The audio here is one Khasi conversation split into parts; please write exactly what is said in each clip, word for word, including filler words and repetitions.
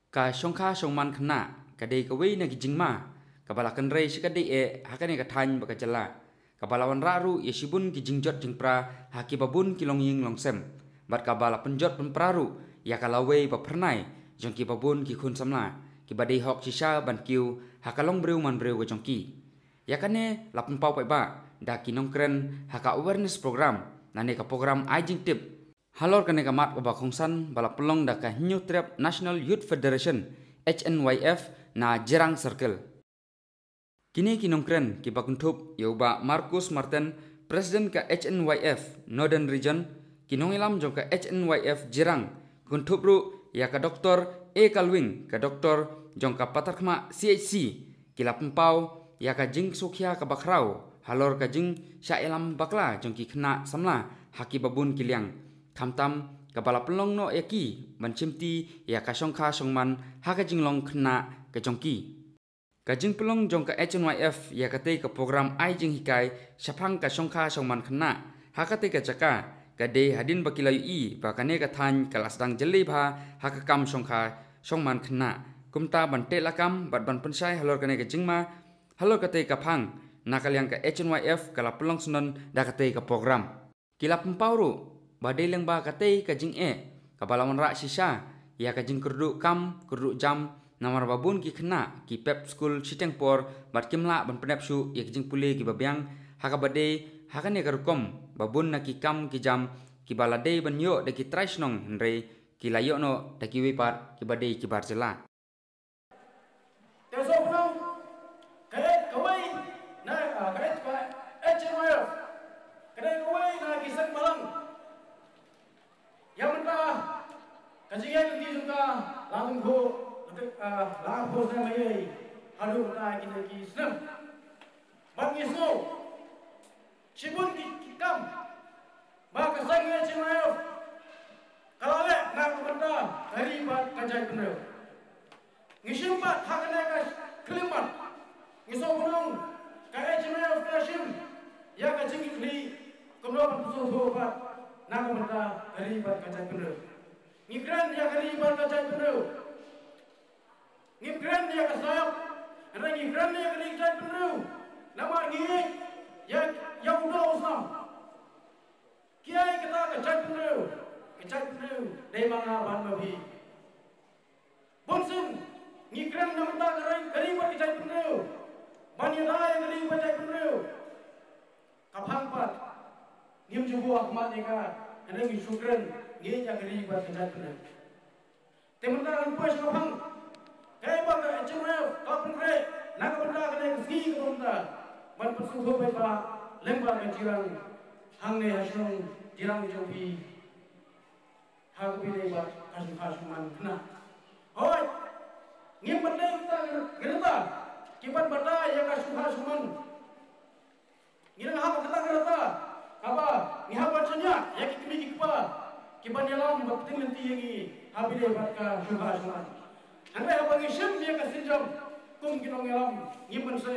Ka shongkha shongman khynnah ka dei kawei na ki jingma kaba la kynrei shikatdei eh ha kane ka thaiñ bad ka jylla, kaba la wanrah ruh ïa shibun ki jingjot jingpra ha kiba bun ki longïing longsem, bad kaba la pynjot pynpra ruh ïa ka lawei ba phyrnai jong kiba bun ki khun samla kiba dei hok shisha ban kiew ha ka longbriew manbriew ka jong ki. Ïa kane la pynpaw paidbah da ki nongkren ha ka awareness program, lane ka program ai jingtip halor kane ka mat kaba kongsan ba la pynlong da ka Hynñiewtrep National Youth Federation, H N Y F, na Jirang Circle. Kine ki nongkren kiba kynthup ïa u Bah Marcus Martin, President ka H N Y F Northern Region, ki nongïalam jong ka H N Y F Jirang, kynthup ruh ïa ka Doktor A Kalwing, ka doktor jong ka Patharkhmah C H C, ki la pynpaw ïa ka jingsngewkhia kaba khraw halor ka jingshah ïalam bakla jong ki khynnah samla ha kiba bun ki liang, khamtam kaba la pynlong noh ïa ki ban shimti ïa ka shongkha shongman ha ka jinglong khynnah ka jong ki. Ka jingpynlong jong ka H N Y F ïa katei ka program ai jinghikai shaphang ka shongkha shongman khynnah ha katei ka jaka ka dei hadien ba ki la ïohi ba kane ka thaiñ ka la sdang jyllei bha ha ka kam shongkha shongman khynnah. Kumta ban teh lakam bad ban pynshai halor kane ka jingma halor katei ka phang, na ka liang ka H N Y F ka la pynlong syndon da katei ka program. Ki la pynpaw ruh ba dei lyngba katei ka jingeh kaba la wanrah shisha ïa ka jingkyrduh kam kyrduh jam, namar ba bun ki khynnah ki pep skul shiteng por bad kim lah ban pyndep shuh ïa ki jingpule kiba biang, ha kaba dei ha kane ka rukom ba bun na ki kam ki jam kiba la dei ban ïoh da ki trai shnong, hynrei ki la ïoh noh da kiwei pat kiba dei ki bar jylla. Te sngewbha, ka dei kawei na, ah, ka dei ka H N Y F, ka dei kawei na ki seng balang. Ïa mynta ka jingïaid lynti jong ka la tang khuh, ah, la khuh snem ïa haduh mynta kine ki snem. Bad ngi sngew shibun ki, ki kam ba ka seng H N Y F ka la leh na ka bynta ka ri bad ka jaitbynriew. Ngi shim pat ha kane ka khyllipmat, ngi sngewbha ka H N Y F ka la shim ïa ka jingkitkhlieh kumno ban pynsngewthuh pat na ka bynta ka ri bad ka jaitbynriew. Ngi kren ïa ka ri bad ka jaitbynriew. Ngim kren ïa ka sniap, hynrei ngi kren ïa ka ri jaitbynriew. Namar ngi ïeit ïa, ïa u doh u snam. Kiei kata ka jaitbynriew? Ka jaitbynriew dei ma nga bad ma phi. Bunsien ngi kren na ka bynta ka ri, ka ri bad ka jaitbynriew. Ban ïada ïa ka ri bad jaitbynriew. Ka phang pat, ngim ju buh ha khmat ïa ka, hynrei ngi shu kren, ngi ïeit ïa ka ri bad ka jaitbynriew. Te mynta ngan poi sha ka phang. Kaei ba ka H N Y F ka pynkhreh na ka bynta kane ka sngi kaba mynta, ban pynsngewthuh paidbah lyngba ka Jirang, hangne ha shnong Jirang jong phi, ha kaba ïadei bad ka shongkha shongman khynnah. Hooid, ngim pat leh kita ki rta ki ban batai ïa ka shongkha shongman. Ngi dang hap kata ka rta kaba ngi hap ban shaniah ïa ki kmie ki kpa ki ban ïalam bad pynlynti ïa ngi ha kaba ïadei bad ka shongkha shongman. Hynrei haba ngi shim ïa ka sienjam kum ki nongïalam, ngim banse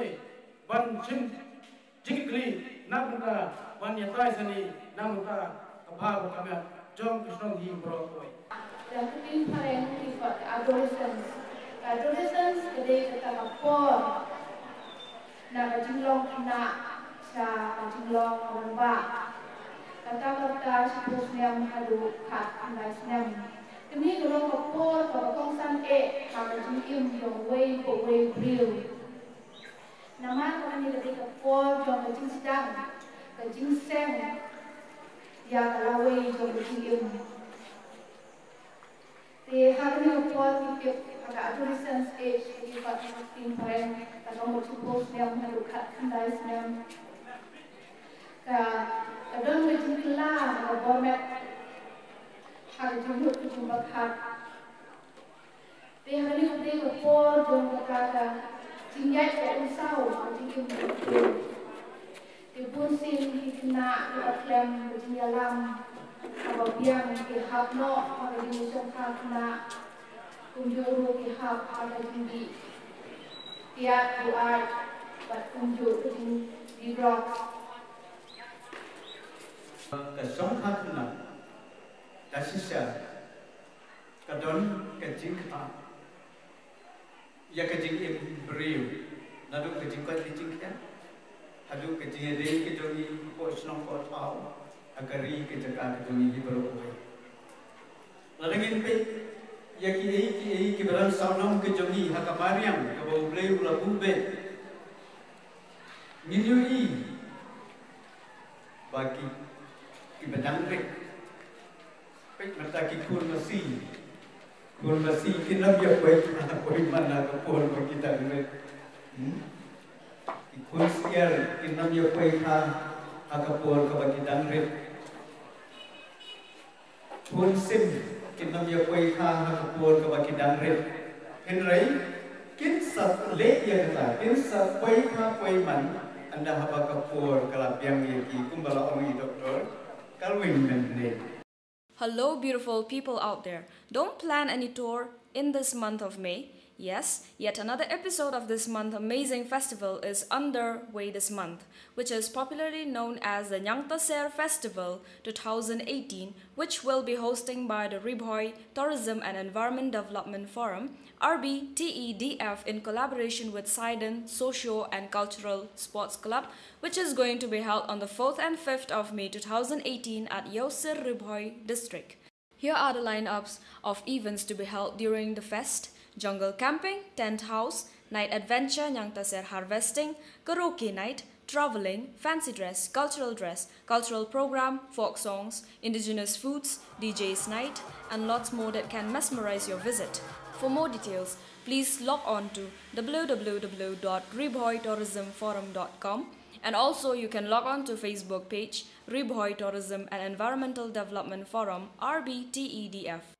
ban shim jingkitkhlieh na ka bynta ban ïatai sani na ka bynta ka bha bad ka miat jong ka shnong hi baroh kawei. Da ka ktien phareng ki khot ka adolescence. Ka adolescence ka dei kata ka por na ka jinglong khynnah sha ka jinglong rangbah. Kata ka rta shiphew snem haduh khatkhyndai snem. Kane ka long ka por kaba kongsan eh ha ka jingim jong uwei pa uwei u briew. Namar ba kane ka dei ka por jong ka jingsdang, ka jingseng ïa ka lawei jong ka jingim. Te ha kane ka por ngi tip ha ka adolescence age, ka dei pat ha ka ktien phareng, kata ka mut shiphew snem haduh khatkhyndai snem. Ka, ka don ka jingkylla, ka bor met ha ka jingmut ka jingpyrkhat. Te ha kane ka dei ka por jong kata ka jingïaid ka umsaw ka jingim ka umsaw. Te bunsien ki khynnah kiba khlem ka jingïalam kaba biang ki hap noh ha ka jingshongkha khynnah, kumjuh ruh ki hap ha ka jingdih kiad buaid bad kumjuh ka jingdih drugs. Ka shongkha khynnah ka shisha ka don ka jingkyrpad. ïa ka jingim briew, naduh ka jingkoit ka jingkhiah haduh ka jingïadei ka jong ngi hapoh shnong hapoh thaw, ha ka ri ka jaka ka jong ngi hi baroh kawei. Lada ngin peit ïa kiei kiei kiba don sawdong ka jong ngi ha ka mariang kaba U Blei u la buh beit, ngin ïohi ba ki, kiba dang rit. Peit mynta ki khun masi. Khun masi kin ym ïa poi, poi man ha ka por ba ki dang rit. Hmm? Ki khun syiar kin ym ïa poi kha ha ka por kaba ki dang rit. Khun sim kin ym ïa poi kha ha ka por kaba ki dang rit. Hynrei kin sa leh ïa kata, kin sa poi kha poi man ynda haba ka por ka la biang ïa ki, kumba la ong i Doctor Calvin mynne. Hello, beautiful people out there. Don't plan any tour in this month of May. Yes, yet another episode of this month amazing festival is underway this month, which is popularly known as the Nyangtaser Festival two thousand eighteen, which will be hosting by the Ri Bhoi Tourism and Environment Development Forum, R B T E D F, in collaboration with Sidon Socio and Cultural Sports Club, which is going to be held on the fourth and fifth of May two thousand eighteen at Ïewsir, Ri Bhoi District. Here are the lineups of events to be held during the fest: jungle camping, tent house, night adventure, Nyangtaser harvesting, karaoke night, traveling, fancy dress, cultural dress, cultural program, folk songs, indigenous foods, D Js night, and lots more that can mesmerize your visit. For more details, please log on to w w w dot ri bhoi tourism forum dot com, and also you can log on to Facebook page Ri Bhoi Tourism and Environmental Development Forum, R B T E D F.